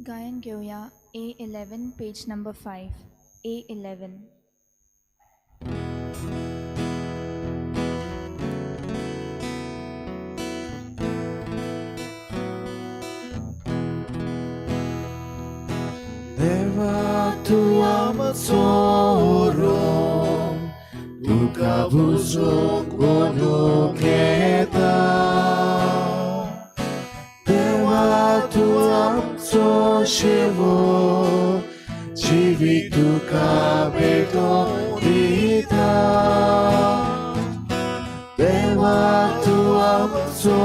गायन घेवया A11 page number 5 A11. देवा तूं आमचो तुका भुजूंक बनूंक येता. देवा तूं आमचो शेवो जिवीत तुका भेटोवन दिता. देवा तूं आमचो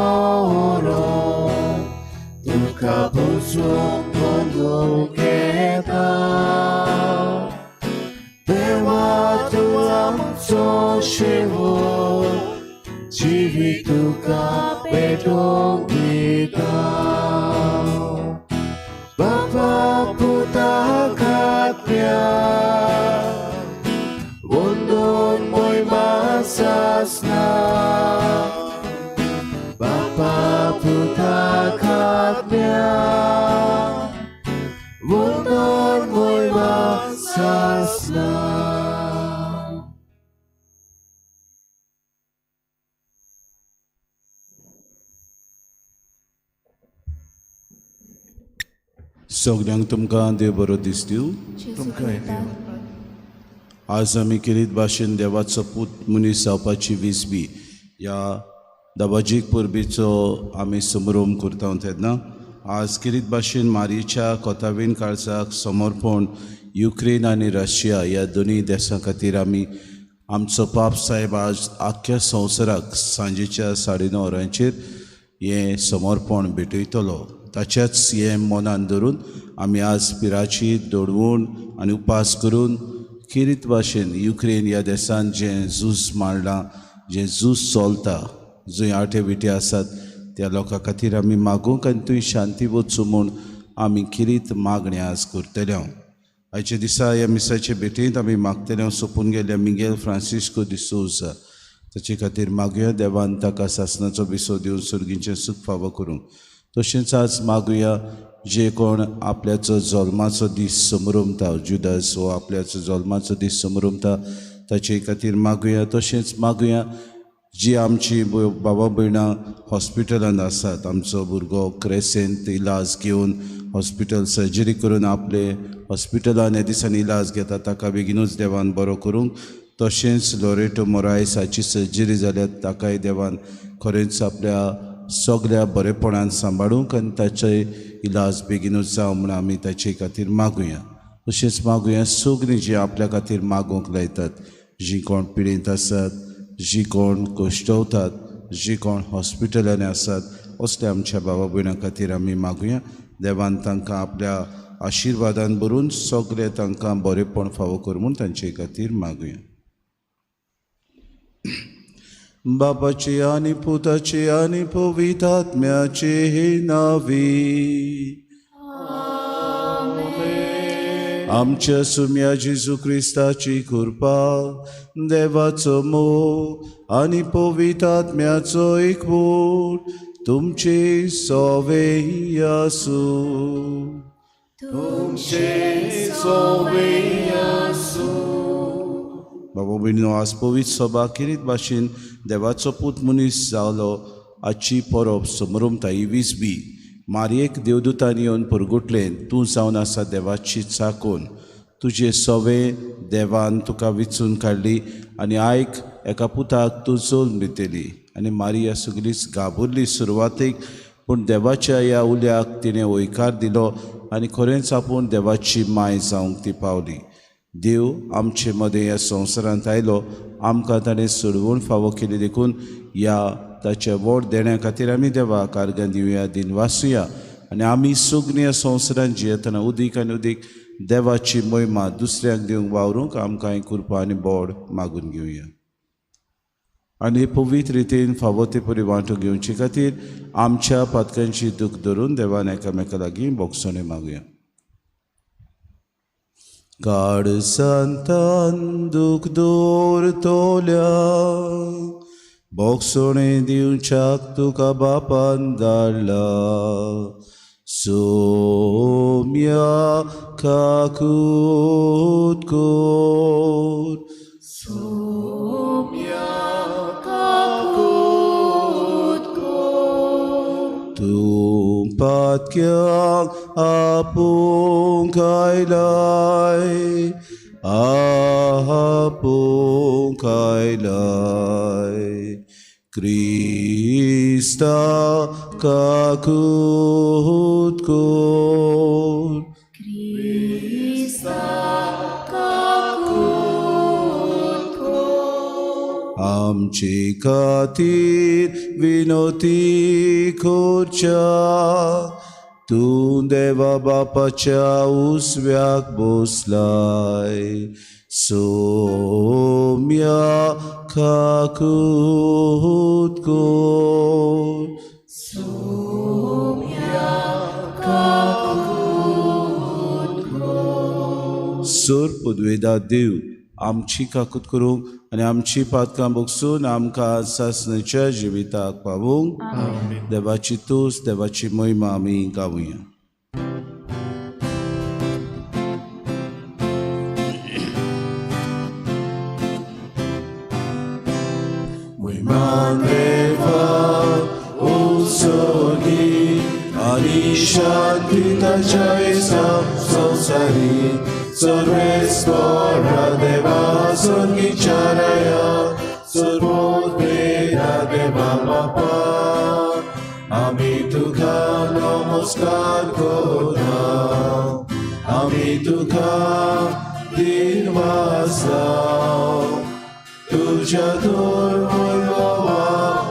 तुका भुजूंक बनूंक येता. देवा तूं आमचो शेवो जिवीत तुका भेटोवन दिता. बापा पुता आत्म्या वंदन मोहिमा सासना. बापा पुता आत्म्या वंदन मोहिमा सासना. सगल्यांक तुमकां देव बरो दीस दिवं. आज आमी केरीत भाशेन देवाचो पूत मनीस जावपाची वीज बी ह्या दबाजीक परबेचो आमी समारोप करता तेन्ना आज केरीत भाशेन मारीच्या कोतावीन काळजाक समर्पण युक्रेन आनी रशिया ह्या दोनूय देशां खातीर आमी आमचो पाप साहेब आज आख्ख्या संवसाराक सांजेच्या 9:30 वरांचेर हें समर्पण भेटयतलो. ताच्याच हें मनान धरून आमी आज पिराची दडवण आनी उपास करून केरीत भाशेन युक्रेन ह्या देशान जें झूज मांडलां, जें झूज चलता, जंय आटे विटे आसात त्या लोकां खातीर आमी मागूंक आनी थंय शांती वचूं म्हूण आमी केरीत मागणें आज करतले. आयच्या दिसा ह्या मिसाचे भेटेंत आमी मागतले सोंपून गेल्ल्या मिगेल फ्रांसिस्को डिसोजा ताचे खातीर मागुया देवान ताका सासनाचो विसव दिवन सुर्गीचें सूख फावो करूंक. तशेंच आज मागुया जे कोण आपल्याचो जल्माचो दीस समरमता, जुदास हो आपल्याचो जल्माचो दीस समरमता ताचे खातीर मागुया. तशेंच मागुया जी आमची बाबा भयणां हॉस्पिटलांत आसात, आमचो भुरगो क्रेसेंत इलाज घेवन हॉस्पिटल सर्जरी करून आपले हॉस्पिटलान ह्या दिसांनी इलाज घेता ताका बेगिनूच देवान बरो करूंक. तशेंच लोरेटो मोरायस हाची सर्जरी जाल्यार ताकाय देवान खरेंच आपल्या सगळ्या बरेपणान सांबाळूंक आनी ताचे इलाज बेगिनूच जावं म्हूण आमी ताचे खातीर मागुया. तशेंच मागुया सगळीं जीं आपल्या खातीर मागूंक लायतात, जीं कोण पिडेंत आसात, जीं कोण कश्टवतात, जीं कोण हॉस्पिटलांनी आसात असल्या आमच्या बाबा भयणां खातीर आमी मागुया. देवान तांकां आपल्या आशिर्वादान भरून सगळें तांकां बरेपण फावो कर म्हूण तांचे खातीर मागुया. बापाचे आनी पुताचे आनी पवित्र आत्म्याचे नांवी आमच्या सुम्या जेजू क्रिस्ताची कृपा, देवाचो मोग आनी पवित्र आत्म्याचो एकवट तुमचे सवे आसूं. तुमचे सवे आसूं. बाबा भयणीनो, आज पवित्र सभा केरीत भाशेन देवाचो पूत मनीस जालो आजची परब समरमता. ही वीज बी मारयेक देवदूतान येवन परगुटलें, तूं जावन आसा देवाची चाकून, तुजे सवे देवान तुका विचून काडली आनी आयक एका पुताक तूं जल्म दितली. आनी मारिया सगळीच घाबरली सुरवातेक, पूण देवाच्या ह्या उल्याक तिणें हयकार दिलो आनी खरेंच आपूण देवाची माय जावंक ती पावली. देव आमचे मदें ह्या संवसारांत आयलो, आमकां ताणें सोडवण फावो केली देखून ह्या ताच्या व्हड देण्या खातीर आमी देवाक आर्गां दिवया, दिनवासुया आनी आमी सगळीं ह्या संवसारांत जियेतना उदीक आनी उदीक देवाची महिमा दुसऱ्यांक दिवंक वावरूंक आमकां कृपा आनी बोड मागून घेवया. आनी पवित्र रितीन फावो ते परी वांटो घेवचे खातीर आमच्या पातकांची दूख धरून देवान एकामेका लागीं बोगसणें मागुया. काळसांतान दूख दवरतल्या बोगसणें दिवच्याक तुका बापान धाडला. सोम्या काकूत कोर, सोम्या काकूत कोर. तूं पातक्यांक आपोवंक आयलाय, आपोवंक आयलाय. क्रिस्ता काकूत कोर, क्रिस्ता काकूत कोर. आमचे खातीर विनोती करच्या तूं देवा बापाच्या उजव्याक बसलाय. सोम्या काकूत कोर, सोम्या काकूत कोर. सोर पुदवेदा देव आमची काकूत करूंक आनी आमची पातकां भोगसून आमकां सासणाच्या जिविताक पावूंक. देवाची तूस, देवाची महिमा आमी गावया. उत्सर्गी आनी शांती ताच्या संसारी सर्वेस्परा देवा स्वर्गीच्या राया सर्वोत्पेरा देवा बापा आमी तुका नमस्कार करता, आमी तुका दिनवासा. तुज्या धर्म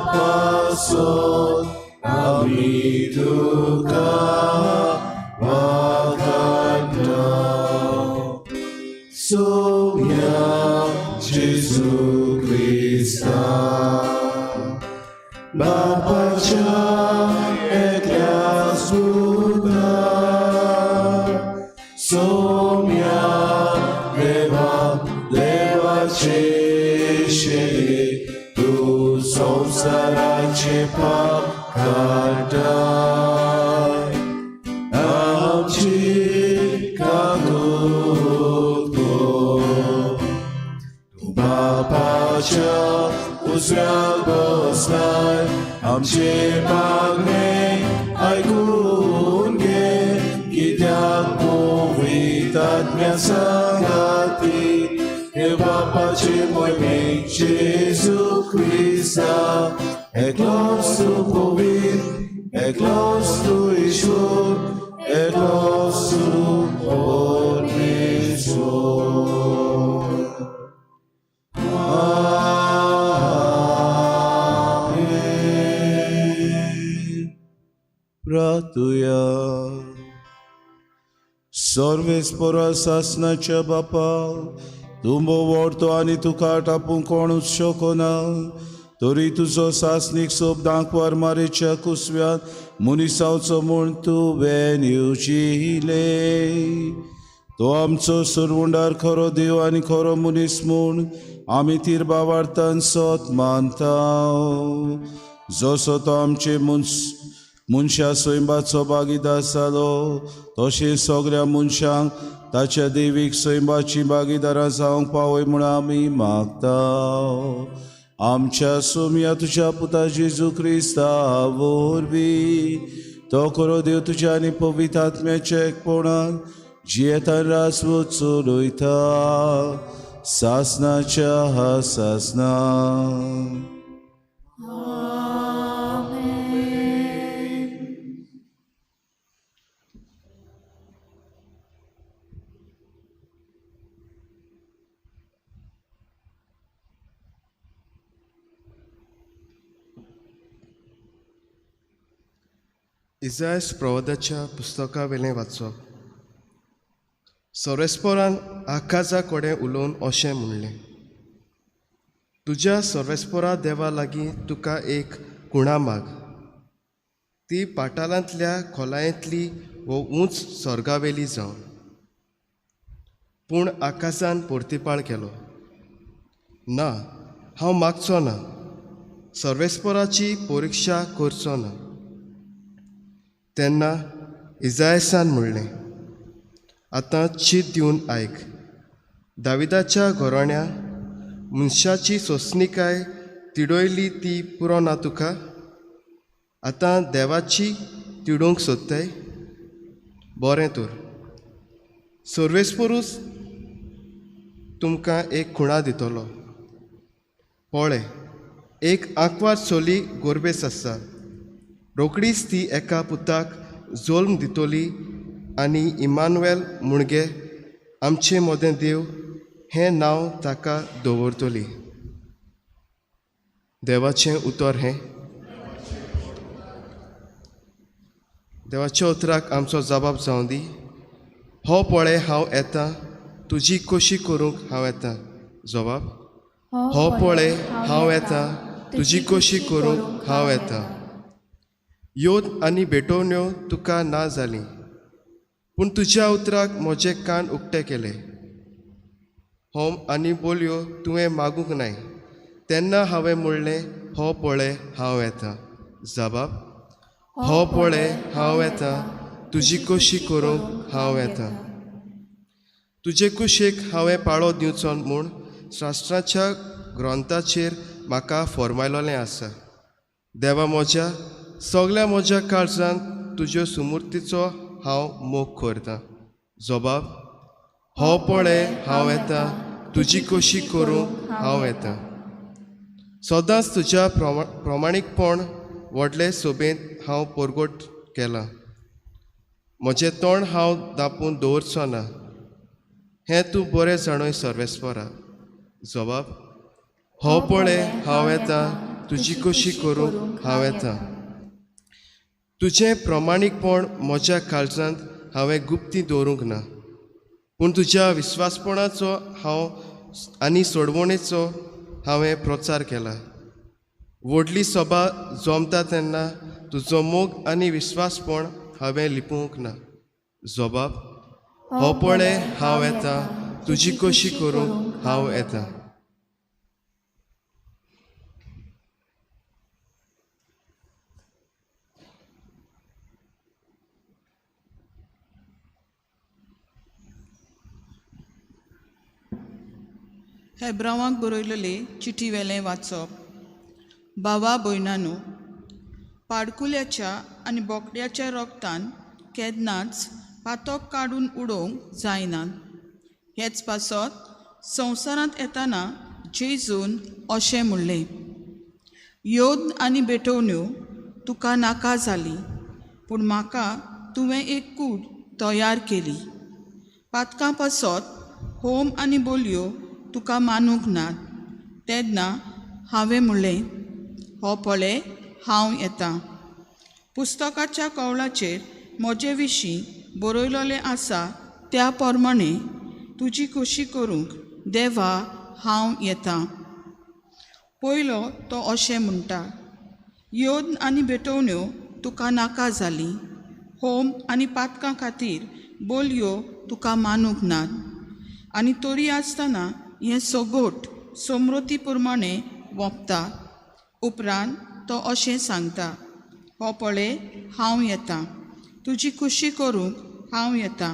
पासून आमी तुका वाखाणटा. सोम्या जेजू क्रिस्ता बापाच्या एकल्याच पुता, सोम्या देवा देवाचे शेरे तूं संवसाराचे पाप काडटाय, आमची काकूत कोर. तूं बापाच्या उजव्याक बसलाय, आमचे मागणें आयकून घे, कित्याक पवित्र आत्म्या सांगाती हे बापाचे मोहिमेक जेजू क्रिस्ता एकलोच तूं पवित्र, एकलोच तूं ईश्वर, एकलोच तूं परमेश्वर. आमेन. प्रार्थुया. सर्वेस्परा सासणाच्या बापा, तूं भोव आनी तुका टापूंक कोणूच शकना, तरी तुजो सासणीक सोब दांकवार मारेच्या कुसव्यांत मनीस जावचो म्हूण तुवें येवजिलें. तो आमचो सुरवुंडार खरो देव आनी खरो मनीस म्हूण आमी तीर बावार्थान सोत मानता. जसो तो आमचे मनशा सैमाचो भागीदार जालो, तशें सगळ्या मनशांक ताच्या देवीक सैमाची भागीदारां जावंक पावय म्हूण आमी मागता. आमच्या सोम्या तुज्या पुता जेजू क्रिस्ता वरवीं तो खरो देव तुज्या आनी पवित्र आत्म्याच्या एकपणान जियेतान राजवट चलयता सासणाच्या सासना. आमेन. इजायस प्रवादाच्या पुस्तका वेलें वाचप. सर्वेस्परान आकाजा कडेन उलोवन अशें म्हणलें, तुज्या सर्वेस्परा देवा लागीं तुका एक कुणा माग, ती पाटालांतल्या खोलायेंतली वो उंच स्वर्गावेली जावं. पूण आकाजान परतिपाळ केलो, ना, हांव मागचो ना, सर्वेस्पराची परिक्षा करचो ना. तेन्ना इजायसान म्हणलें, आतां चीत दिवन आयक. दाविदाच्या घोराण्या मनशाची सोंसणीकाय तिडयली ती पुरो ना तुका? आतां देवाची तिडोवंक सोदताय? बरें तर, सर्वेस्परूच तुमकां एक खुणा दितलो. पळय, एक आंकवार चली गोरबेस आसा. रोखडीच ती एका पुताक जल्म दितली आनी इमानुएल मुणगे आमचे मदें देव हें नांव ताका दवरतली. देवाचें उतर हें. देवाच्या उतराक आमचो जबाब जावं दी. हो पळय हांव येता, तुजी खोशी करूंक हांव येता. जबाब, हो पळय हांव येता, तुजी खोशी करूंक हांव येता. योद आनी भेटवण्यो तुका ना जाली, पूण तुज्या उतराक म्हजे कान उक्ते केले. होम आनी बोलयो तुवें मागूंक नाय, तेन्ना हांवें म्हणलें, हो पळय हांव येता. जबाब, हो पळय हांव येता, तुजी खोशी करूंक हांव येता. तुजे कुशीक हांवें पाळो दिवचो म्हूण शास्त्राच्या ग्रंथाचेर म्हाका फॉर्मायलोलें आसा. देवा म्हज्या, सगल्या म्हज्या काळजान तुज्यो सुमूर्तीचो हांव मोग करतां. जबाब, हो पळय हांव येता, तुजी खोशी करूंक हांव येता. सदांच तुज्या प्रमाणीकपण व्हडले सोबेंत हांव परगट केलां. म्हजें तोंड हांव दापून दवरचो ना, हें तूं बरें जाणय सर्वेस्परा. जबाब, हो पळय हांव येता, तुजी खोशी करूंक हांव येता. तुजें प्रमाणीकपण म्हज्या काळजांत हांवें गुप्ती दवरूंक ना, पूण तुज्या विस्वासपणाचो हांव आनी सोडवणेचो हांवें प्रचार केला. व्हडली सभा जमता तेन्ना तुजो मोग आनी विस्वासपण हांवें लिपोवंक ना. जबाब, हो पळय हांव येता, तुजी खोशी करूंक हांव येता. हेब्रावांक बरयलेले चिटी वेलें वाचप. भावा भयणांनो, पाडकुल्याच्या आनी बोकड्याच्या रोगतान केन्नाच पातक काडून उडोवंक जायना. हेच पासत संवसारांत येताना जेजून अशें म्हणलें, योद्न आनी भेटवण्यो तुका नाका जाली, पूण म्हाका तुवें एक कूड तयार केली. पातकां पासत होम आनी बोलयो तुका मानूंक नात. तेन्ना हांवें म्हणलें, हो पळय हांव येता. पुस्तकाच्या कवळाचेर म्हजे विशीं बरयलोलें आसा त्या प्रमाणे तुजी खोशी करूंक देवा हांव येता. पयलो तो अशें म्हणटा, योद्न आनी भेटवण्यो तुका नाका जाली, होम आनी पातकां खातीर बोलयो तुका मानूंक नात. आनी तरी आसतना हें सगोट समृती प्रमाणे वोंपता. उपरांत तो अशें सांगता, हो पळय हांव येता, तुजी खोशी करूंक हांव येता.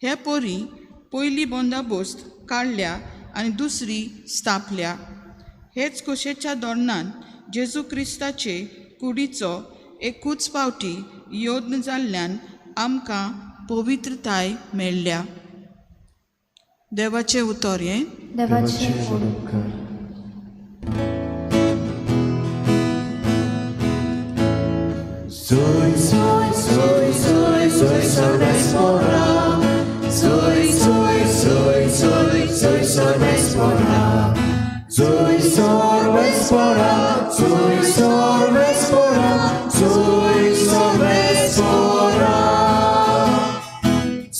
हे परी पयली बंदोबस्त काडल्या आनी दुसरी स्थापल्या. हेच खोशेच्या धोरणान जेजू क्रिस्ताचे कुडीचो एकूच पावटी योद्न जाल्ल्यान आमकां पवित्रताय मेळ्ळ्या. देवाचें उतर हें. देवाचें उपकार. Soy, soy, soy, soy, soy सर्वेस्परा. Soy, soy, soy, soy, soy सर्वेस्परा. Soy सर्वेस्परा, soy सर्वेस्परा, soy सर्वेस्परा.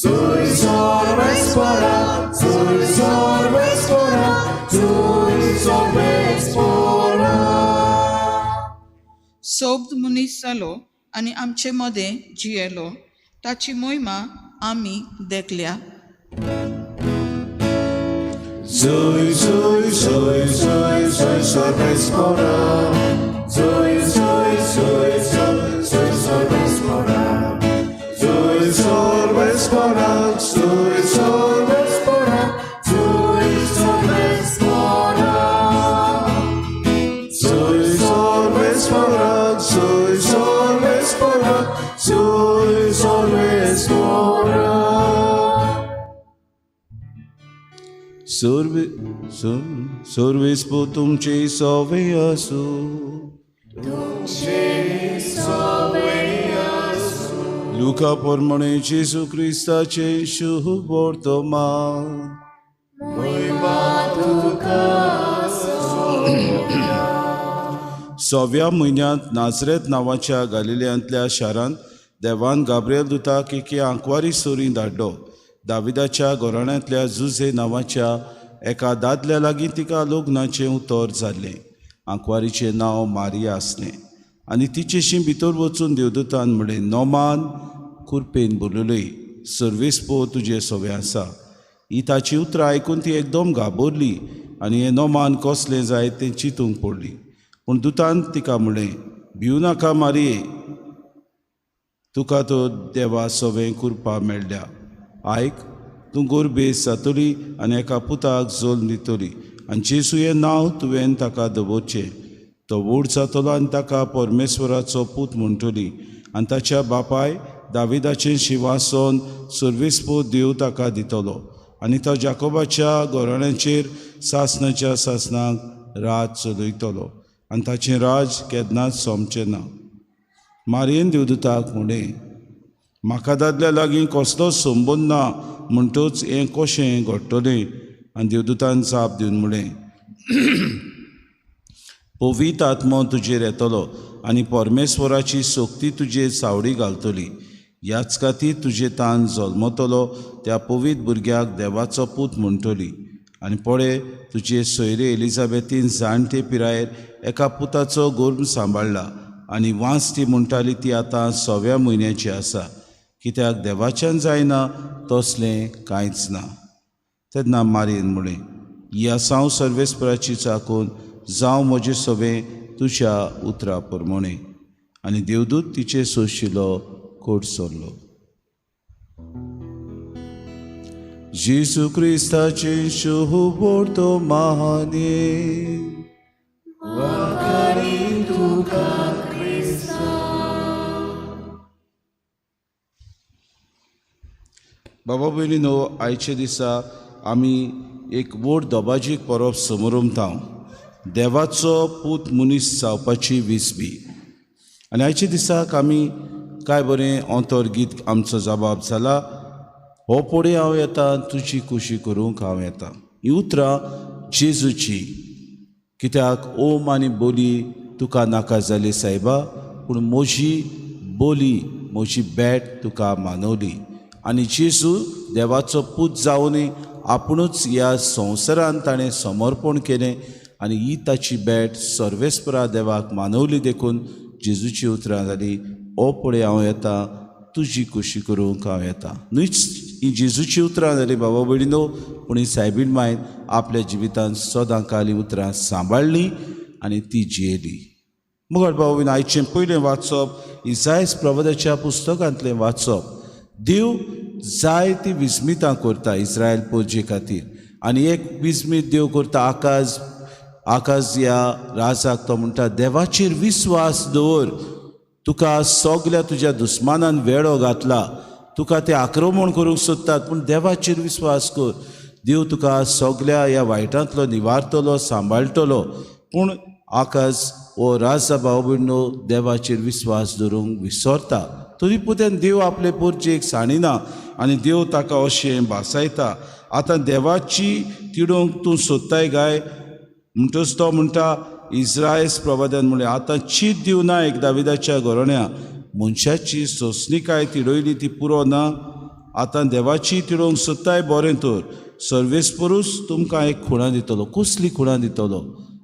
Soy सर्वेस्परा, soy सर्वेस्परा, soy सर्वेस्परा. सोब्द मनीस जालो आनी आमचे मदें जियेलो, ताची मोहिमा आमी देखल्या. Soy, soy, soy, soy, soy सर्वेस्परा. Soy, soy, soy, soy, soy सर्वेस्परा. Soy, सर्वेस्पोराक, सोय सर्वेस्पोराक, सोय सर्वेस्पोराक. सर्वे सर्वेस्पो तुमचे सवे आसूं. लुका प्रमाणे जेजू क्रिस्ताचें शुभ वर्तमान. सव्या म्हयन्यांत नाजरेत नांवाच्या गालिलियांतल्या शारांत देवान गाब्रियल दुताक एके आंकवारी सोरी धाडलो. दाविदाच्या घराण्यांतल्या जुझे नांवाच्या एका दादल्या लागीं तिका लग्नाचें उतर जाल्लें. आंकवारीचें नांव मारिया आसलें आनी तिचेशी भितर वचून देवदूतान म्हणलें, नोमान कुरपेन बोलयली, सर्वेस्पो तुजे सवें आसा. ही ताची उतरां आयकून ती एकदम घाबरली आनी हें नोमान कसलें जाय तें चिंतूंक पडली. पूण दुतान तिका म्हणलें, भिवू नाका मारिये, तुका तो देवा सवें कुरपा मेळ्ळ्या. आयक, तूं गोरबेस जातली आनी एका पुताक जल्म दितली आनी जेजू हें नांव तुवें ताका दवरचें. तो व्हड जातलो आनी ताका परमेश्वराचो पूत म्हणटली आनी ताच्या बापाय दाविदाचें शिंवासन सर्वेस्पो देव ताका दितलो आनी तो जाकोबाच्या घराण्याचेर सासणाच्या सासणाक राज चलयतलो आनी ताचें राज केन्नाच सोंपचें ना. मारियेन देवदूताक म्हणलें, म्हाका दादल्या लागीं कसलोच संबंद ना, म्हणटच हें कशें घडटलें? आनी देवदूतान जाप दिवन म्हणलें, पवित्र आत्मो तुजेर येतलो आनी परमेश्वराची शक्ती तुजेर सावडी घालतली. ह्याच खातीर तुजे तान जल्मतलो त्या पवित्र भुरग्याक देवाचो पूत म्हणटली. आनी पळय, तुजे सोयरे एलिझाबेथीन जाणटे पिरायेर एका पुताचो गर्भ सांबाळ्ळा आनी वांस ती म्हणटाली ती आतां 6व्या म्हयन्याची आसा, कित्याक देवाच्यान जायना तसलें कांयच ना. तेन्ना मारियेन म्हणलें, ही आसा सर्वेस्पराची चाकून, जावं म्हजें सवें तुज्या उतरा प्रमाणें. आनी देवदूत तिचे सोशिलो कोट सरलो. जेजू क्रिस्ताचें शुभ वर्तमान. बाबा भयणीनो, आयच्या दिसा आमी एक व्हड दबाजीक परब समरमता, देवाचो पूत मनीस जावपाची विसबी. आनी आयच्या दिसाक आमी काय बरें अंतर्गीत आमचो जबाब जाला, हो पळय हांव येता तुजी खुशी करूंक हांव येता. ही उतरां जेजूची, कित्याक ओम आनी बोली तुका नाका जाली सायबा, पूण म्हजी बोली म्हजी भेट तुका मानवली. आनी जेजू देवाचो पूत जावनूय आपुणूच ह्या संवसारान ताणें समर्पण केलें आनी ही ताची भेट सर्वेस्परा देवाक मानवली. देखून जेजूची उतरां जाली, ओ पळय हांव येता तुजी खुशी करूंक हांव येता. न्हूच ही जेजूची उतरां जाली बाबा भयणीनो, पूण ही सायबीण मायन आपल्या जिवितांत सदां काल उतरां सांबाळ्ळीं आनी ती जियेली. मुखार बाबा भयणीनो, आयचें पयलें वाचप इसायस प्रवादाच्या पुस्तकांतलें वाचप. देव जायती विस्मितां करता इस्रायल पोरजे खातीर आनी एक विस्मीत देव करता आकाश. आकाश ह्या राजाक तो म्हणटा, देवाचेर विस्वास दवर, तुका सगल्या तुज्या दुस्मानान वेळो घातला, तुका ते आक्रमण करूंक सोदतात, पूण देवाचेर विस्वास कर, देव तुका सगल्या ह्या वायटांतलो निवारतलो, सांबाळटलो. पूण आकाश हो राजा भाव भयणीनो देवाचेर विस्वास दवरूंक विसरता. तरी पुतेन देव आपले पोरजेक सांडिना आनी देव ताका अशें भासायता, आतां देवाची तिडोवंक तूं सोदताय गाय? म्हणटच तो म्हणटा, इस्रायस प्रवाद्यान म्हणलें, आतां चीत दिवना एक दाविदाच्या घराण्या, मनशाची सोंसणिकाय तिडयली ती पुरो ना, आतां देवाची तिडोवंक सोदताय? बरें तर सर्वेस्परूच तुमकां एक खुणां दितलो. कसली खुणां दितलो?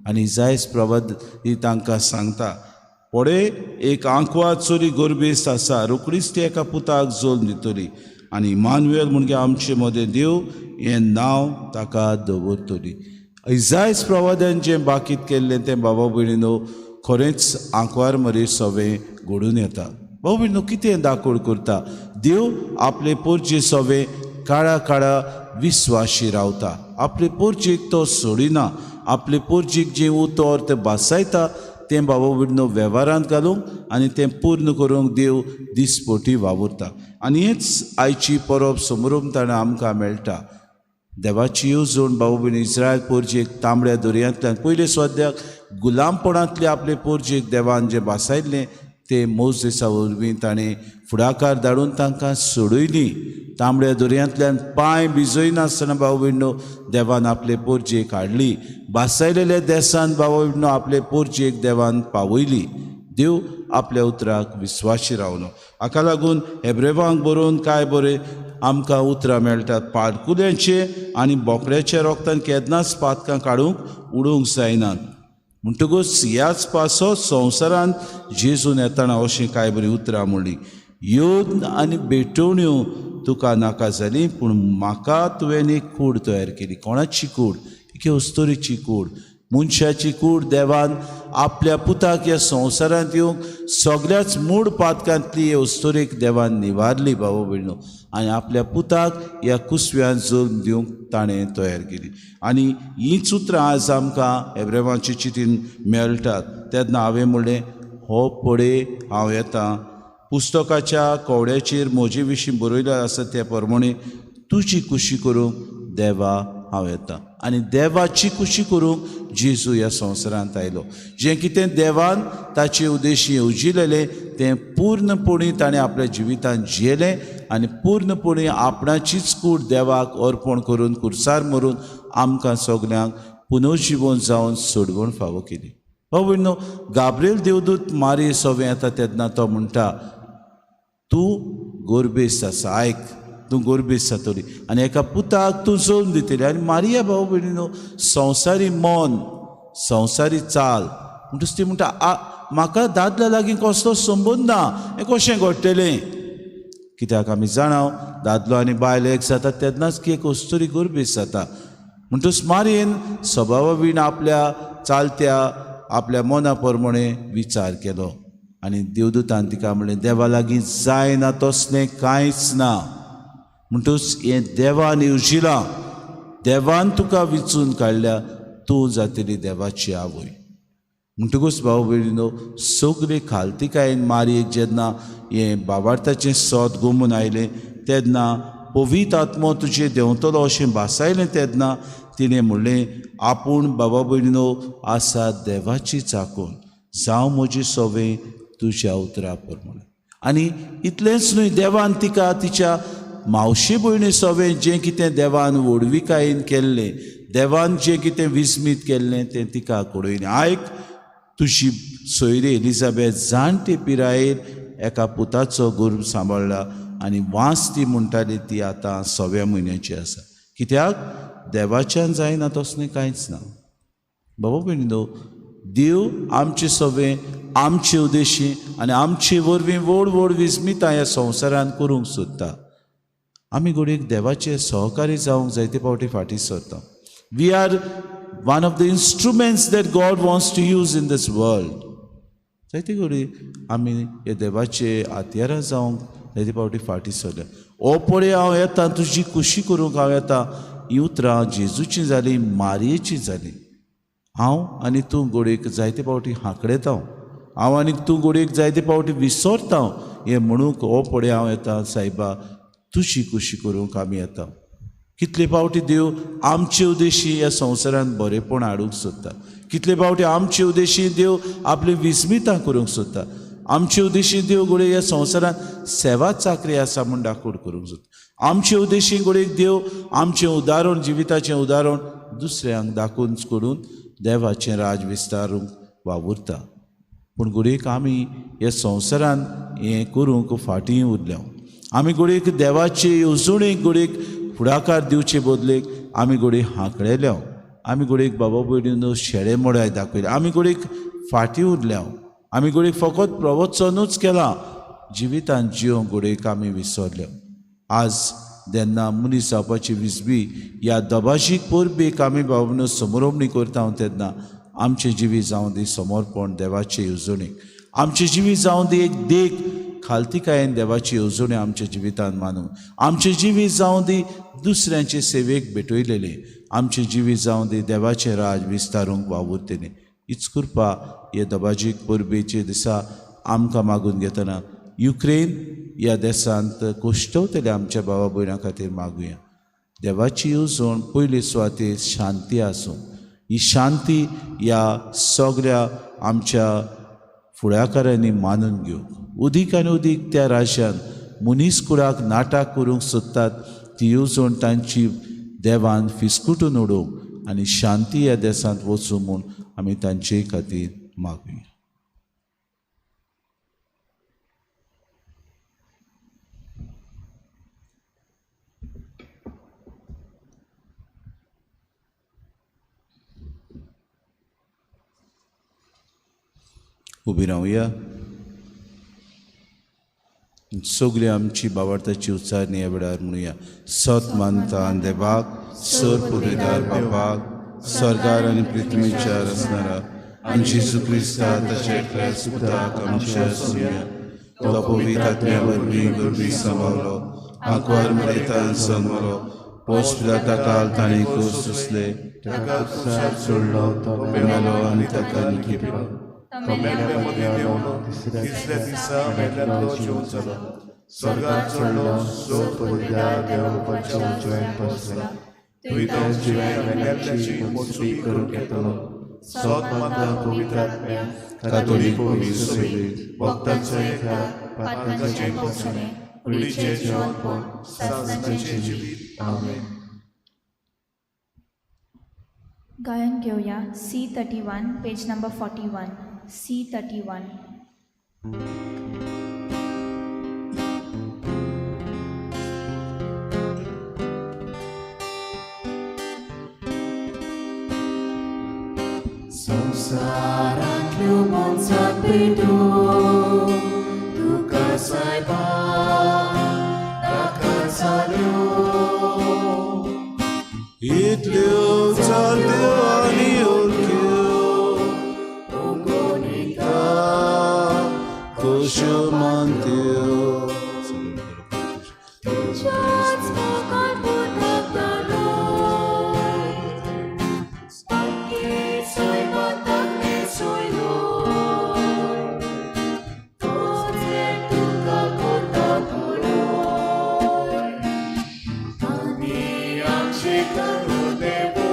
आनी इसायस प्रवाद ही तांकां सांगता, पळय एक आंकवार चली गर्भेस्त आसा, रोखडीच ती एका पुताक जल्म दितली आनी इमानुएल म्हणजे आमचे मदें देव हें नांव ताका दवरतली. इसायस प्रवाद्यान जें बाकीत केल्लें तें बाबा भयणीनो खरेंच आंकवार मरे सवें घडून येता. बाबा भयणीनो, कितें दाखोड करता देव आपले पोरजे सवें काळा काळा विस्वाशी रावता, आपले पोरजेक तो सोडिना, आपले पोरजेक जें उतर तें भासायता तें बाबा भयणीनो वेव्हारांत घालूंक आनी तें पूर्ण करूंक देव दिसपोटी वावुरता. आनी हेच आयची परब समरमताणा आमकां मेळटा. देवाची येवजण बाबा भयणी इस्रायल पोरजेक तांबड्या दर्यांतल्यान पयले सद्याक गुलामपणांतले आपले पोरजेक देवान जें भासायल्लें तें मोजेसा वरवीं ताणें फुडाकार धाडून तांकां सोडयलीं. तांबड्या दर्यांतल्यान पांय भिजयनासतना बाबा भयणीनो देवान आपले पोरजेक हाडली. भासायलेल्या देसान बाबा भयणीनो आपले पोरजेक देवान पावयली. देव आपल्या उतराक विस्वाशी रावलो. हाका लागून हेब्रेवांक बरोवन काय बरें आमकां उतरां मेळटात, पारकुल्यांचे आनी बोकड्याच्या रोगतान केन्नाच पातकां काडूंक उडोवंक जायनात. म्हणटकूच ह्याच पासो संवसारांत जेजून येतना अशीं कांय बरीं उतरां म्हणलीं, येवन आनी भेटवण्यो तुका नाका जाली, पूण म्हाका तुवें एक कूड तयार केली. कोणाची कूड? एके अस्तोरीची कूड, मनशाची कूड. देवान आपल्या पुताक ह्या संवसारांत येवंक सगळ्याच मूड पातकांतली हे अस्तोरेक देवान निवारली बाबा भयणो, आनी आपल्या पुताक ह्या कुसव्यान जल्म दिवंक ताणें तयार केली. आनी हींच उतरां आज आमकां हेब्रेवांचे चितीन मेळटात. तेन्ना हांवें म्हणलें, हो पळय हांव येता, पुस्तकाच्या कवड्याचेर म्हजे विशीं बरयलें आसा त्या प्रमाणे तुजी कुशी करूंक देवा हांव येता. आनी देवाची कुशी करूंक जेजू ह्या संवसारांत आयलो. जें कितें देवान ताचे उद्देशी येवजिलेलें तें पूर्णपणी ताणें आपल्या जिवितांत जियेलें आनी पूर्णपणी आपणाचीच कूड देवाक अर्पण करून कुर्सार मरून आमकां सगल्यांक पुनर्जिवन जावन सोडवण फावो केली. हो भयणो, गाब्रिएल देवदूत मारी सोवें येता तेन्ना तो म्हणटा, तूं गोरबेस्त आसा, आयक, तूं गोरबेस्त जातली आनी एका पुताक तूं जल्म दितली. आनी मारिया भाव भयणीनो संवसारी मन, संवसारी चाल, म्हणटच ती म्हणटा, म्हाका दादल्या लागीं कसलो संबंद ना, हें कशें घडटलें? कित्याक आमी जाणा दादलो आनी बायल एक जाता तेन्नाच की एक अस्तुरी गोरबेस्त जाता. म्हणटच मारयेन सभावा बीन आपल्या चालत्या आपल्या मना प्रमाणे विचार केलो आनी देवदूतान तिका म्हणलें, देवा लागीं जायना तसलें कांयच ना. म्हणटच हें देवान येवजिलां, देवान तुका विचून काडल्या, तूं जातली देवाची आवय. म्हणटकूच भाव भयणीनो, सगळे खालतिकायेन मारयेक जेन्ना हें बाबार्थाचें सोद गोमून आयलें तेन्ना पवित्र आत्मो तुजेर देंवतलो अशें भासायलें तेन्ना तिणें म्हणलें, आपूण बाबा भयणीनो आसा देवाची चाकून, जावं म्हजी सवय तुज्या उतरा प्रमाणे. आनी इतलेंच न्हय, देवान तिका तिच्या मावशे भयणी सवें जें कितें देवान व्हडविकायेन केल्लें, देवान जें कितें विस्मीत केल्लें तें तिका कळयलें. आयक, तुजी सोयरी एलिजाबेथ जाणटे पिरायेर एका पुताचो गर्भ सांबाळ्ळा आनी वास ती म्हणटाली ती आतां 6व्या म्हयन्याची आसा. कित्याक देवाच्यान जायना तसलें कांयच ना. बाबा भयणीनो, देव आमचे सवें, आमचे उद्देशी आनी आमचे वरवीं व्हड व्हड विस्मितां ह्या संवसारांत करूंक सोदता. आमी घडयेक देवाचे सहकारी जावंक जायते फावटी फाटीं सरता. We are one of the instruments that God wants to use in this world. जायते घडये आमी हे देवाचे हातयारां जावंक जायते फावटी फाटीं सरल्या. ओ पळय हांव येता, तुजी कुशी करूंक हांव येता. हीं उतरां जेजूचीं जालीं, मारयेचीं जालीं. हांव आनी तूं घडयेक जायते फावटी हांकडेता, हांव आनी तूं घडयेक जायते फावटी विसरता हें म्हणूंक, ओ पळय हांव येता सायबा, तुजी कुशी करूंक आमी येता. कितले फावटी देव आमचे उद्देशी ह्या संवसारांत बरेपण हाडूंक सोदता. कितले फावटी आमचे उद्देशी देव आपली विस्मितां करूंक सोदता. आमचे उद्देशी देव घडये ह्या संवसारांत सेवा चाकरी आसा म्हूण दाखोड करूंक सोदता. आमचे उद्देशी घडयेक देव आमचें उदाहरण, जिविताचें उदाहरण दुसऱ्यांक दाखोवन करून देवाचें राज विस्तारूंक वावुरता. पूण घडयेक आमी ह्या संवसारांत हें करूंक फाटीं उरल्या. आमी घडयेक देवाचे येवजणेक घडयेक फुडाकार दिवचे बदलेक आमी घडये हांकडेल्या. आमी घडयेक बाबा भयणीनो शेळे मोडाय दाखयले. आमी घडयेक फाटीं उरल्या. आमी घडयेक फकत प्रवचनूच केलां, जिवितांत जिवंक घडयेक आमी विसरल्या. आज जेन्ना मनीस जावपाची विजबी ह्या दबाजीक परबेक आमी बाबा समरोमणी करता तेन्ना आमचें जिवीत जावं दी समर्पण देवाचे येवजणेक, आमचें जिवीत जावं दी एक देख खालतिकायेन देवाची येवजणी आमच्या जिवितांत मानूंक, आमचें जिवीत जावं दी दुसऱ्यांचे सेवेक भेटयलेलें, आमचें जिवीत जावं दी देवाचें राज विस्तारूंक वावुरतलें. हीच कृपा हे दबाजीक परबेचे दिसा आमकां मागून घेतना युक्रेन ह्या देशांत कोश्टवतल्या आमच्या भावा भयणां खातीर मागुया. देवाची येवजण पयले सुवातेर शांती आसूं. ही शांती ह्या सगळ्या आमच्या फुडाकारांनी मानून घेवंक उदीक आनी उदीक त्या राज्यांत मनीस कुळाक नाटक करूंक सोदतात ती येवजण तांची देवान फिसकुटून उडोवंक आनी शांती ह्या देशांत वचूं म्हूण आमी तांचे खातीर मागुया. उबी रावया. सगळी आमची बावडताची उच्चारणी ह्या वेळार म्हणुया. सत मानता देवाक, सर पुरेदार बापाक, सरकार आनी पृथ्वीच्या रचणारा आनी जेजू क्रिस्ता ताच्या एकल्या पुताक आमच्या सुम्या, तो पवित्र आत्म्या वरवीं गर्भी सांबाळलो, आंकवार मरेतान जल्मलो, पोस पिलाता काल ताणें कोस सोंसले, ताका क्रुसार चडलो, तो मेलो आनी ताका निखेपलो, तो मेल्ल्या मदीं देंवलो, तिसऱ्या दिसा मेल्ल्यांतलो जिवन जालो, स्वर्गात चडलो, सो पवित्र देवाच्या उजव्यान बसला, थंय तो जिव्या मेल्ल्यांची मोजणी करूंक येतलो. सत मानता पवित्र आत्म्या, कातोलीक पवित्र सभेत, भक्तांचो एकठार, पातकांचें भोगसणें, कुडीचें जिवनपण, सासणाचें जिवीत. आमेन. गायन घेवया C31 page number 41. C31. संवसारांतल्यो मनशां पेटून तुका सायबा ताका जाल्यो, इतल्यो चालत्यो आनी उरक्यो उगोनिका कश्यो मानत्यो. तुज्याच मोगान पुताक धाडून, बाकी सैमांत न्हेसयलो, तोच तुका करता पळय, आनी आमचे करूं देवो,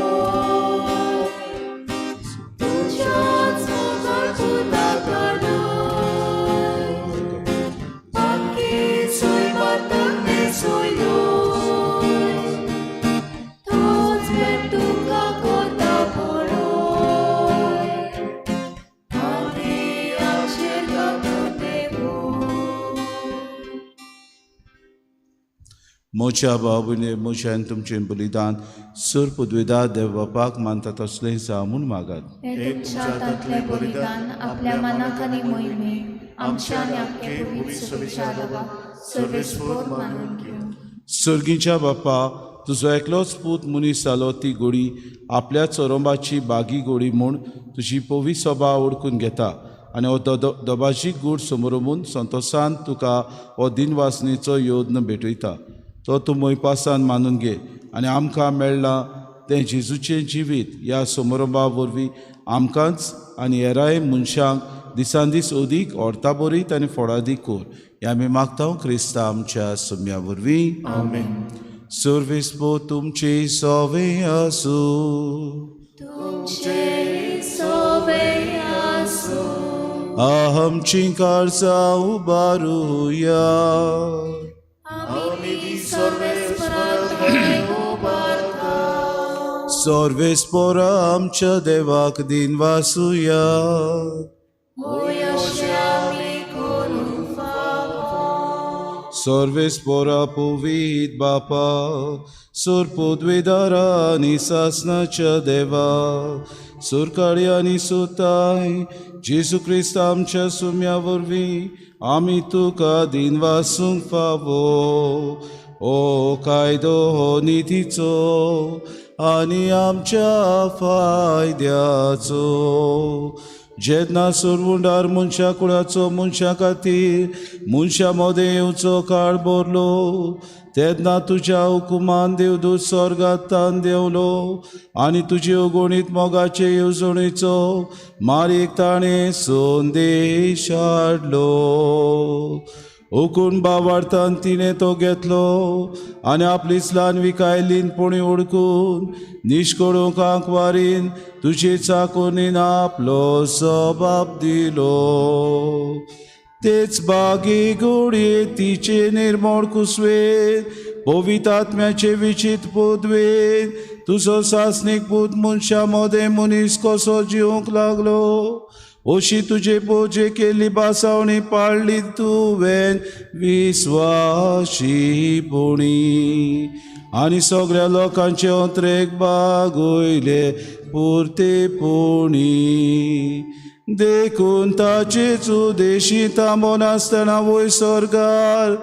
तुज्याच मोगान पुताक धाडून, बाकी सैमांत न्हेसयलो, तोच तुका करता पळय, आनी आमचे करूं देवो. म्हज्या भाव-भयणी, म्हजें आनी तुमचें बलिदान सर पदवेदार देव बापाक मानता तसलें जावं म्हूण मागात. हें तुमच्या हातांतलें बलिदान आपल्या मनाक आनी मोहिमेक आमच्या आनी आख्खे पवित्र सभेच्या देवाक सर्वेस्पोर मानून घेवं. सर्गीच्या बापा, तुजो एकलोच पूत मनीस जालो ती गोडी आपल्या चोरंबाची बागी गोडी म्हूण तुजी पवी सभा ओळखून घेता आनी हो दबाजीक गूण समरमून संतोसान तुका हो दिनवासनेचो योद्न भेटयता. तो तूं मोयपासान मानून घे आनी आमकां मेळ्ळां तें जेजूचें जिवीत ह्या समारंभा वरवीं आमकांच आनी हेराय मनशांक दिसान दीस अदीक अर्थाबरीत आनी फोडादीक कर. हें आमी मागता क्रिस्ता आमच्या सुम्या वरवीं. आमेन. सर्वेस्पो तुमचे सोवे आसूं. तुमचे सोवे आसूं. आमचीं काळजां उबारुया. आमी ती सर्वेस्पराक उबारता. सर्वेस्पोरा आमच्या देवाक दिनवासुया. होय अशें आमी करूंक फावो. सर्वेस्पोरा पवित्र बापा, सुर पदवेदारा आनी सासणाच्या देवा, सुरकाळी आनी सुताय जेजू क्रिस्त आमच्या सुम्या वरवीं आमी तुका दिनवासूंक फावो. ओ कायदो हो नितीचो आनी आमच्या फायद्याचो. जेन्ना सुरवुंडार मनशा कुळाचो मनशा खातीर मनशा मदें येवचो काळ भरलो तेन्ना तुज्या हुकुमान देवदूत स्वर्गांत देंवलो आनी तुजे अगणीत मोगाचे येवजणेचो मारीक ताणें संदेश हाडलो. ओकून बावार्थान तिणें तो घेतलो आनी आपलीच ल्हान विकायलीन पुणी उडकून निश्कोडूंक आंकवारीन तुजे चाकोनीन आपलो सबाब दिलो. तेच बागी घोडये तिचे निर्मोळ कुसवेन पवित्र आत्म्याचे विचित पदवेन तुजो सासणीक पूत मनशा मदें मनीस कसो जिवंक लागलो अशी तुजे पोजे केल्ली बासावणी पाळ्ळी तुवें विस्वाशीपणी आनी सगळ्या लोकांचे अंत्रेक बागयले पुरतेपणी. देखून ताचेच उदेशी थांबोन आसतना वयर स्वर्गार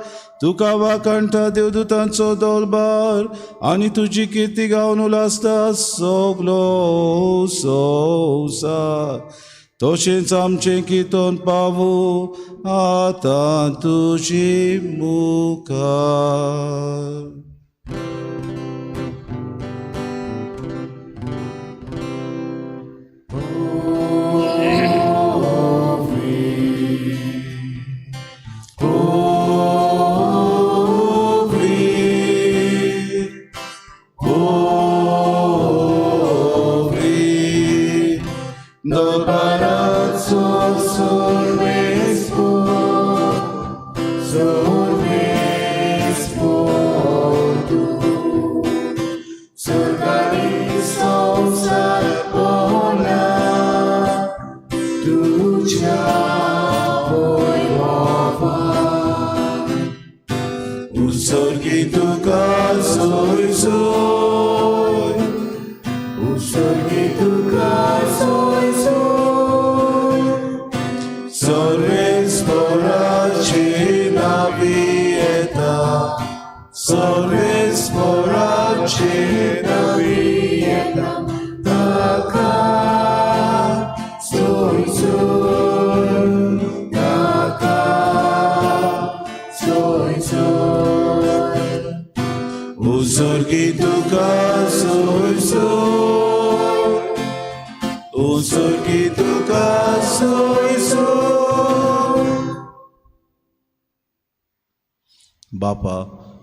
तुका वाखाणटा देवदूतांचो दलबार आनी तुजी किर्ती गावन उलासता सगलो संवसार. तशेंच आमचें कितोन पावू आतां तुजी मुखार. बापा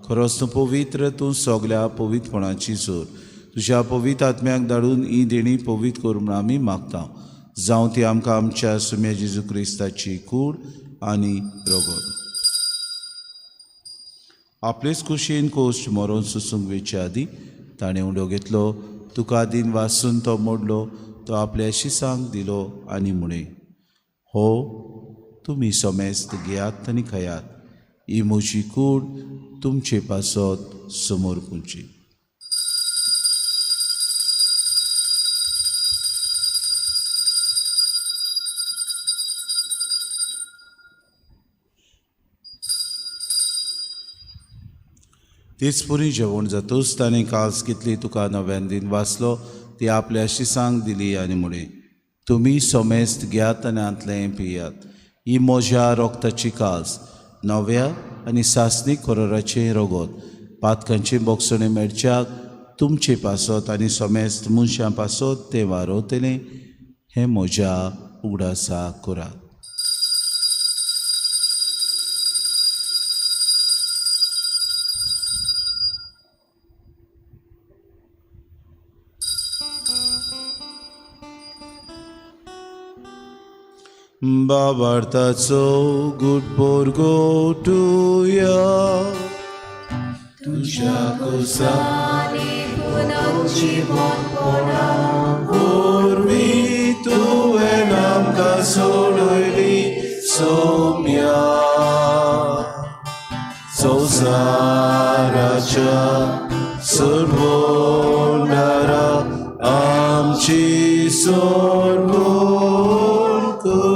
खरोच तूं पवित्र, तूं सगल्या पवित्रपणाची जोर. तुज्या पवित्र आत्म्याक धाडून ही देणी पवित्र कर म्हूण आमी मागता. जावं ती आमकां आमच्या सुम्या जेजू क्रिस्ताची कूड आनी रगत. आपलेच कुशीन कोश्ट मरोन सोसूंक वेचे आदीं ताणें उंडो घेतलो, तुका दिन वासून तो मोडलो, तो आपल्या शिसांक दिलो आनी म्हणे, हो तुमी समेस्त घेयात आनी खायात, ही म्हजी कूड तुमचे पासत समोर पुंची. तेच पुरी जेवण जातूच ताणें कास घेतली, तुका नव्यान दिन वाचलो, ती आपल्या शिसांक दिली आनी म्हणे, तुमी समेस्त घेयात आनी हांतलें पियात, ही म्हज्या रोगताची कास, नव्या आनी सासणीक कोरोराचें रगत, पातकांचे बोगसणे मेळच्याक तुमचे पासत आनी समेस्त मनशां पासत तें वारोवतलें, हें म्हज्या उगडासा करात. बाबार्थाचो गुड बोरगोटुया तुज्या कोसांनी वरवीं तुवें आमकां सोडयली सोम्या संवसाराच्या सर्वोंडारा आमची सोडवण कर.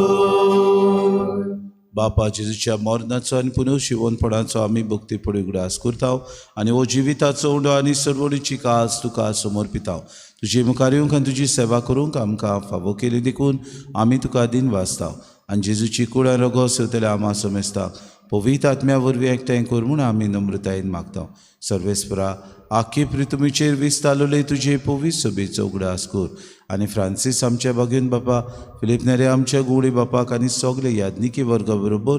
बापा जेजूच्या मरणाचो आनी पुनर्जिवनपणाचो आमी भक्तीपणी उगडास करता आनी हो जिविताचो उंडो आनी सरवणीची कास तुका समर्पिता. तुजे मुखार येवंक आनी तुजी सेवा करूंक आमकां फावो केली देखून आमी तुका दिन वाचता आनी जेजूची कूड आनी रगत सेवतले आमा समेस्ता पवित्र आत्म्या वरवीं एकठांय कर म्हूण आमी नम्रतायेन मागता. सर्वेस्परा आखी पृथ्वीचेर विस्तारलेले तुजे पवित्र सभेचो उगडास कर आनी फ्रांसीस आमच्या बागेन बापा, फिलीप नेरे आमच्या गुवडी बापाक आनी सगळे याज्ञिकी वर्गा बरोबर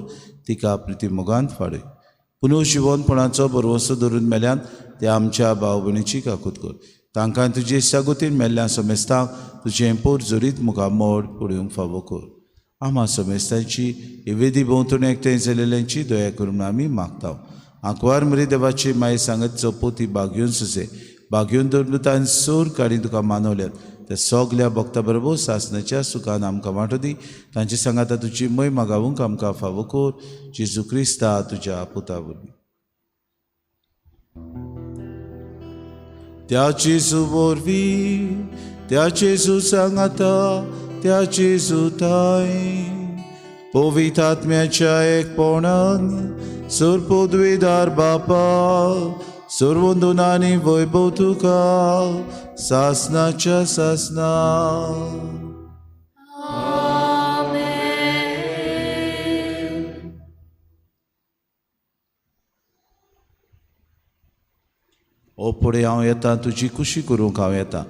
तिका प्रिती मोगान फाडय. पुनर्जिवनपणाचो भरवंसो धरून मेल्यान ते आमच्या भाव भयणीची काकूत कर. तांकां तुजे सागोतीन मेल्ल्या समेस्तांक तुजें पोर जरीत मुखामोड पळोवंक फावो कर. आमा समेस्तांची वेदी भोंवतणी एकठांय जाल्ल्यांची दया करून आमी मागता. आंकवार मरी देवाची माय सांगत चपोती बागयोन सुसे बागयोन दरमृतान सोर काडी तुका मानवल्यात त्या सगल्या भक्ता बरोबर सासनाच्या सुखान आमकां वांटो दी. तांचे सांगाता तुजी महिमा गावूंक आमकां फावो कर. जेजू क्रिस्ता तुज्या पुता वरवीं. त्या जेजू वरवीं, त्या जेजू सांगाता, त्या जेजू थांय पवित्र आत्म्याच्या एकपणान सर्वपदवीधार बापा सर्वंदुनानी वैभव तुका सासनाच्या सासना. ओ पुढे हांव येता तुजी कुशी करूंक हांव येता.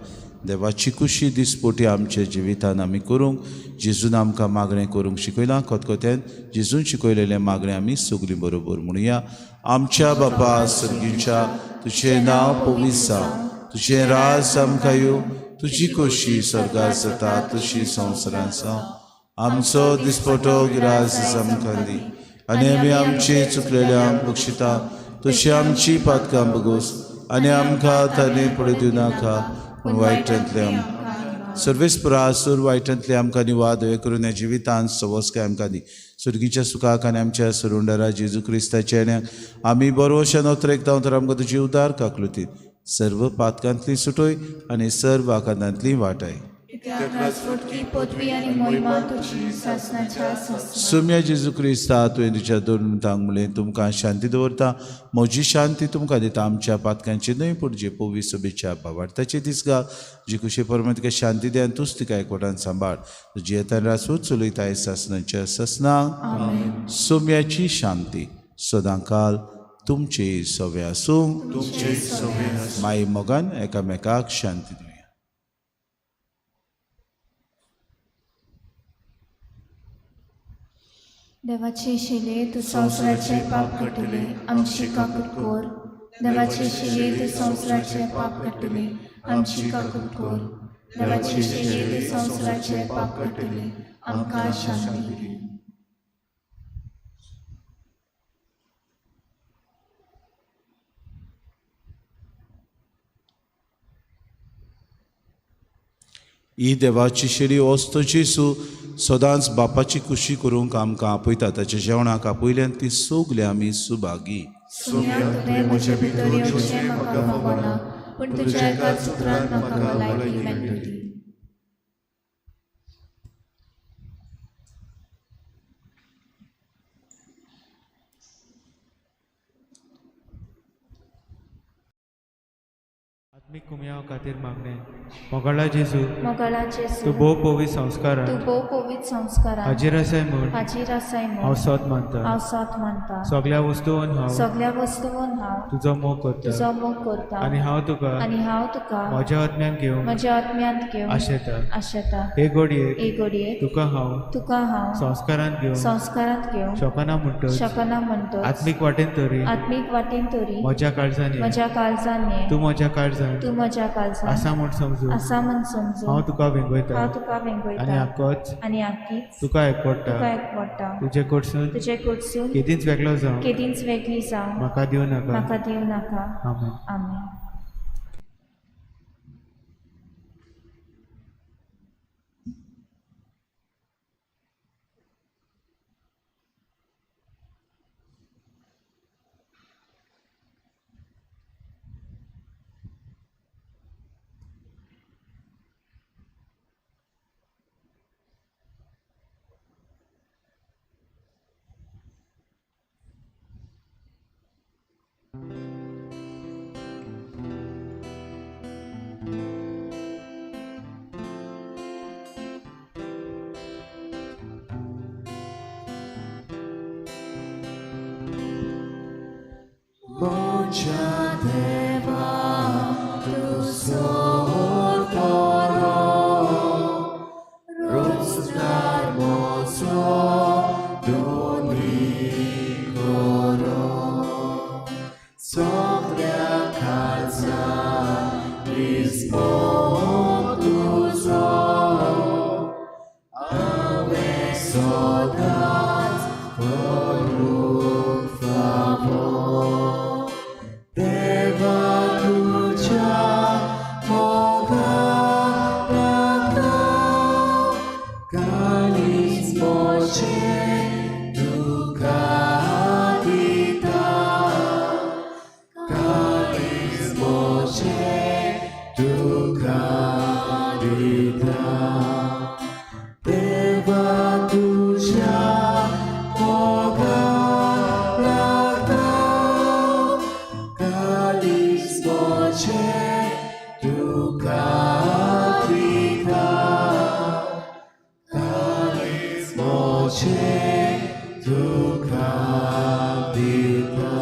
देवाची कुशी दिसपोटी आमच्या जिवितान आमी करूंक जेजून आमकां मागणें करूंक शिकयलां. खतखत्यान जेजून शिकयलेलें मागणें आमी सगळीं बरोबर म्हणुया. आमच्या बापा सर्गीच्या, तुजें नांव पवित्र जावं, तुजें राज आमकां येवं, तुजी खोशी स्वर्गार जाता तशी संवसारांत जावं. आमचो दिसपटो गिरास आमकां दी आनी आमी आमचे चुकलेल्यांक बक्षिता तशी आमची पातकां बगोस आनी आमकां ताणें पडू दिवनाका पूण वायटांतले आमकां सर्वेस्परा सूर वायटांतले आमकां निवाद हे करून ह्या जिवितांत सवस्काय आमकां दी. सुर्गीच्या सुखाक आनी आमच्या सुरुंडरा जेजू क्रिस्ताच्या येण्याक आमी बरोवशान अत्रेकता तर आमकां तुजी उदार काकलुतीत सर्व पातकांतली सुटोय आनी सर्व आकांतांतली वाटाय. सुम्या जेजू क्रिस्ता तुवें तुज्या दोन मिनटांक म्हणलें तुमकां शांती दवरता, म्हजी शांती तुमकां दिता. आमच्या पातकांची न्हय पूण जे पवित्र सभेच्या भावार्थाची दीस घाल. जी कुशी परमात्मा तुका शांती दी आनी तूंच तिका एकवटान सांबाळ. तुजी येतान रासूच चलयताय सासनाच्या सासनाक. सुम्याची शांती सदांकाल तुमचे सवे आसूं. माई मोगान एकामेकाक शांती दिवया. देवाची शिले तूं संवसाराचे पाप काडटले आमची काकूट कर. देवाची शिले तूं संवसाराचे पाप काडटले आमची काकूट कर. देवाची शिले तूं संवसाराचे पाप काडटले आमकां शांती दी. ही देवाची शेळी वस्तू जेजू सदांच बापाची कुशी करूंक आमकां आपयता. ताच्या जेवणाक आपयल्यान ती सगळी आमी सुभागी. तुवें म्हजे भितर येवचें म्हाका फावना, पूण तुज्या एकाच उतरान म्हाका भलायकी मेळटली. आत्मीक कुमयाव खातीर मागणें. मोगाळा जेजू, मोगाळा जेजू, तूं भोव पवित्र संस्कारान, तूं भोव पवित्र संस्कारान हाजीर आसाय म्हूण, हाजीर आसाय म्हूण हांव सोद मानता, हांव सोद मानता. सगळ्या वस्तून हांव, सगळ्या वस्तून हांव तुजो मोग करता, तुजो मोग करता. आनी हांव तुका, आनी हांव तुका म्हज्या आत्म्यान घेवंक, म्हज्या आत्म्यांत घेवंक आशेता, आशेता. हे घडयेक, हे घडयेक तुका हांव, तुका हांव संस्कारांत घेवंक, संस्कारांत घेवंक शकना म्हणटच, शकना म्हणटच आत्मीक वाटेन तरी, आत्मीक वाटेन तरी म्हज्या काळजान, म्हज्या काळजान ये, तूं म्हज्या काळजान, तूं म्हज्या काळजान आसा म्हूण समजून, आसा म्हूण समजून हांव तुका वेंगयता, हांव तुका वेंगयता. आनी आकोच, आनी आकीच तुका एकवटा, तुका एकवटा. तुजे कडसून, तुजे कडसून केदींच वेगळो जावं, केदींच वेगळी जावं म्हाका दिवं नाका, म्हाका दिवं नाका. आमेन. आमेन. दोनी करो सगळ्या काळजा रिस्मो तुजो हांवें सदांच करूंक फावो देवा तुज्या मोगाक लागता काळीज म्हजें तुका दिता काळीज म्हजें तुका दिता देवा तुज्या मोगाक लागता काळीज म्हजें तुका दिता काळीज म्हजें तुका दिता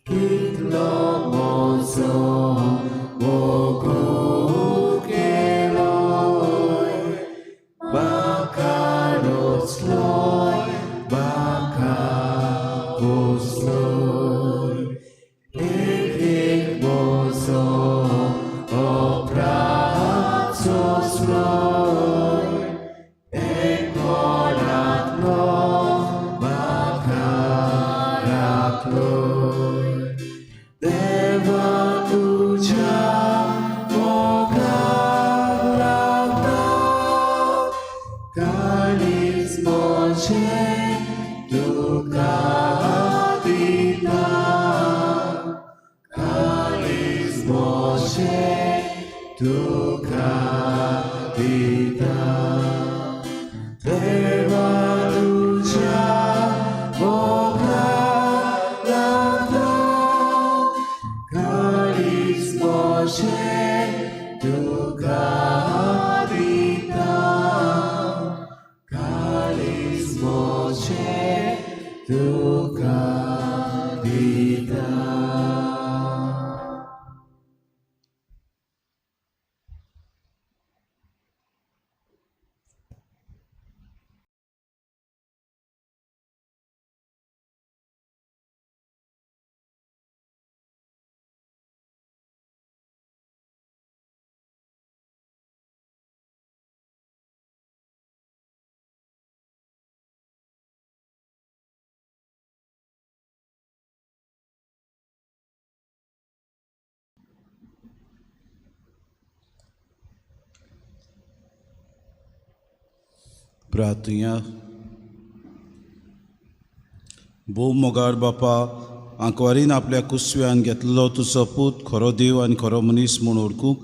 कितलो म्हजो मोगू केलोय म्हाका रोचलोय म्हाका पोसलोय एक एक म्हजो अपराध सोंसलोय एक कोणांतलो म्हाका राखलोय देवा तुज्या मोगाक लागता काळीज म्हजें तुका दिता काळीज म्हजें तुका दिता देवा तुज्या मोगाक लागता काळीज म्हजें तुका दिता काळीज म्हजें तुका दिता. प्रार्थुया. भोव मोगाळ बापा, आंकवारीन आपल्या कुसव्यान घेतलो तुजो पूत खरो देव आनी खरो मनीस म्हूण ओळखूंक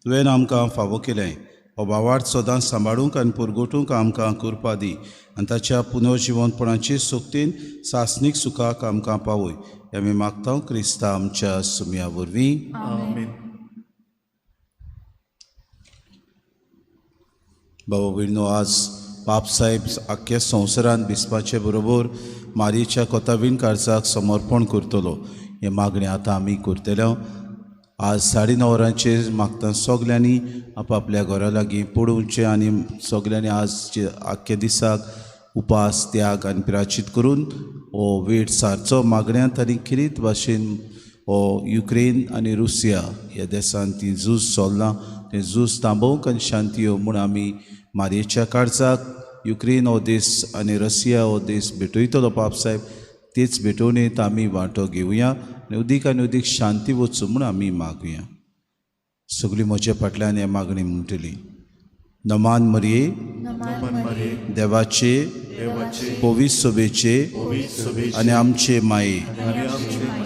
तुवें आमकां फावो केलें. हो भावार्थ सदांच सांबाळूंक आनी पुरगोटूंक आमकां कृपा दी आनी ताच्या पुनर्जिवंतपणाचे सोक्तीन सासणीक सुखाक आमकां पावय. हें आमी मागता क्रिस्ता आमच्या सुमया वरवीं. आमेन. बाबा भयणीनो, आज पापसाहेब आख्ख्या संवसारांत बिस्पाचे बरोबर मारयेच्या कोतावीन कार्चाक समर्पण करतलो हें मागणें आतां आमी करतले. आज 9:30 वरांचेर मागता सगल्यांनी आपापल्या घरा लागीं पळोवचें आनी सगल्यांनी आज आख्ख्या दिसाक उपास त्याग आनी प्राचीत करून हो वेळ सारचो मागण्यांत आनी खेरीत भाशेन हो युक्रेन आनी रुसिया ह्या देशांत ती झूज चल्लां तें झूज थांबोवंक आनी शांती येवं म्हूण आमी मारयेच्या काळजाक युक्रेन हो देश आनी रशिया हो देश भेटयतलो पापसाहेब तेच भेटवणेंत आमी वांटो घेवया आनी उदीक आनी उदीक शांती वचूं म्हूण आमी मागुया. सगळीं म्हज्या फाटल्यान हें मागणी म्हणटली. नमान मरये, देवाचे पवित्र सभेचे आनी आमचे माये,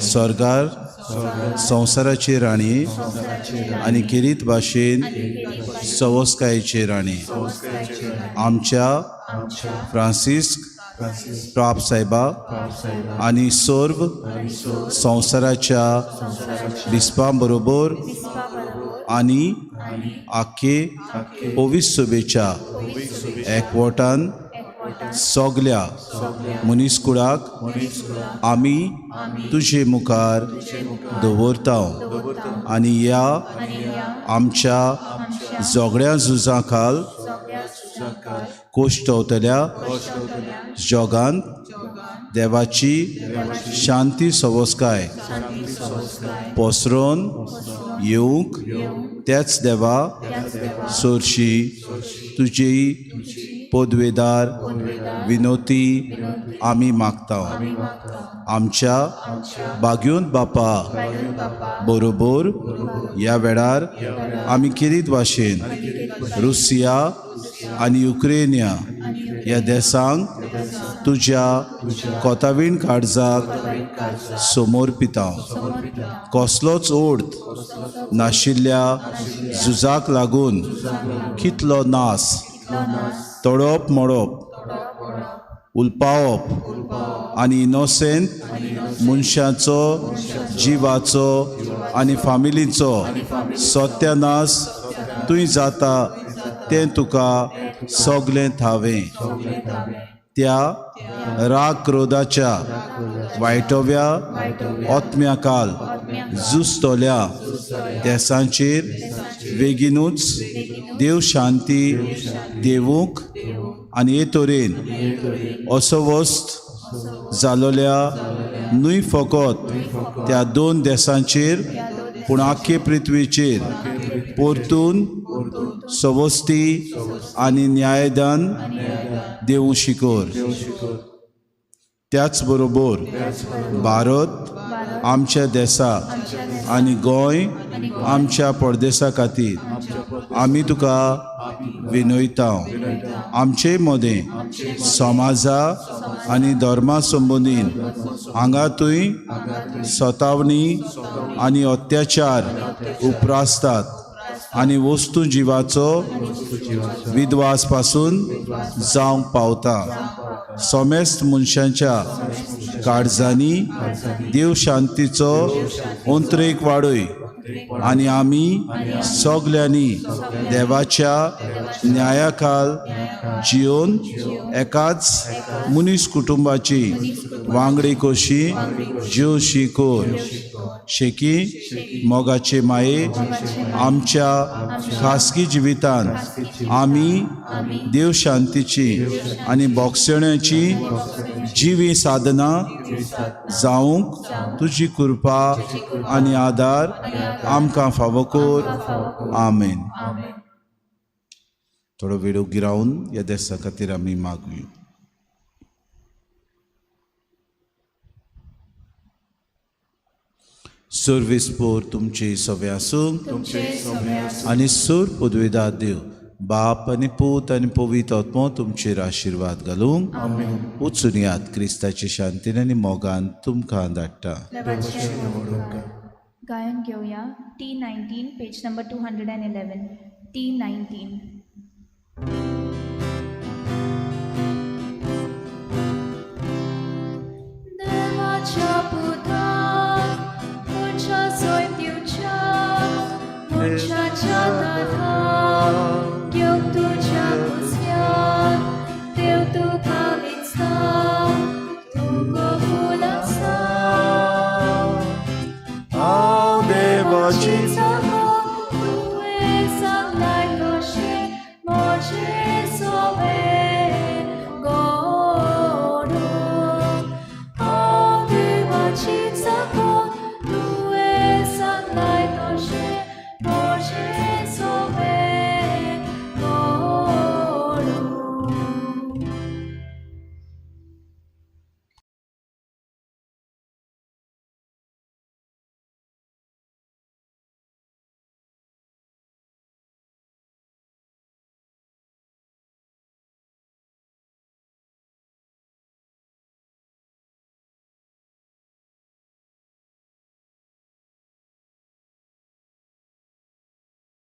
स्वर्गार संवसाराचे राणी आनी खेरीत भाशेन सवस्कायेचे राणी, आमच्या फ्रांसिस्क प्राप साहेबा आनी सर्व संवसाराच्या बिस्पां बरोबर आनी आख्खे पवित्र सभेच्या एकवटान सगल्या मनीसकुळाक आमी तुजे मुखार दवरता आनी ह्या आमच्या झगड्या झुजा खाल कोश्टवतल्या जगांत देवाची शांती सवस्काय पसरोन येवंक त्याच देवा सोरशी तुजी पदवेदार विनोती आमी मागता. आमच्या बाग्योंत बापा बरोबर ह्या वेळार आमी किरीत भाशेन रुसिया आनी युक्रेनिया ह्या देसांक तुज्या कोतावीण काळजाक समोर पिता. कसलोच ओर्द नाशिल्ल्या झुजाक लागून कितलो नास, तोडप मोडप, उलपावप आनी इनोसेंट मनशाचो जिवाचो आनी फामिलीचो सत्यानाश तुंय जाता तें तुका सगलें थावें. त्या राग क्रोधाच्या वायटव्या आत्म्याकाल जुस्तल्या देसांचेर बेगीनूच देव शांती देवूंक आनी हे तरेन अस्वस्थ जालोल्या न्हय फकत त्या दोन देसांचेर पूण आख्खे पृथ्वीचेर परतून सवस्ती आनी न्यायदान देवूं शिकोर. त्याच बरोबर भारत आमच्या देसा आनी गोंय आमच्या परदेसा खातीर आमी तुका विनयता. आमचे मदें समाजा आनी धर्मा संबंदीन हांगा थंय सतावणी आनी अत्याचार उप्रासतात आनी वस्तू जिवाचो विद्वास पासून जावंक पावता. समेस्त मनशांच्या काळजांनी देव शांतीचो अंतरेक वाडय आनी आमी सगल्यांनी देवाच्या न्यायाखाल जियोन एकाच मनीस कुटुंबाची वांगडी कशी जिवशी कोर. शेकी मोगाचे माये आमच्या खासगी जिवितान आमी देव शांतीची आनी बोगसण्याची जिवी साधना जावंक तुजी कृपा आनी आदार आमकां फावो कर. आमेन. थोडो वेळ गिरावन ह्या देसा खातीर आमी मागुया. सर्वेस्पोर तुमचे सवे आसूं आनी सूर पदवेदार देव बाप आनी पूत आनी पवित्र आत्मो तुमचेर आशिर्वाद घालूंक वचून यात. क्रिस्ताचे शांतीन आनी मोगान तुमकां धाडटा. गायन घेवया T19 page number 211. T19. देवाच्या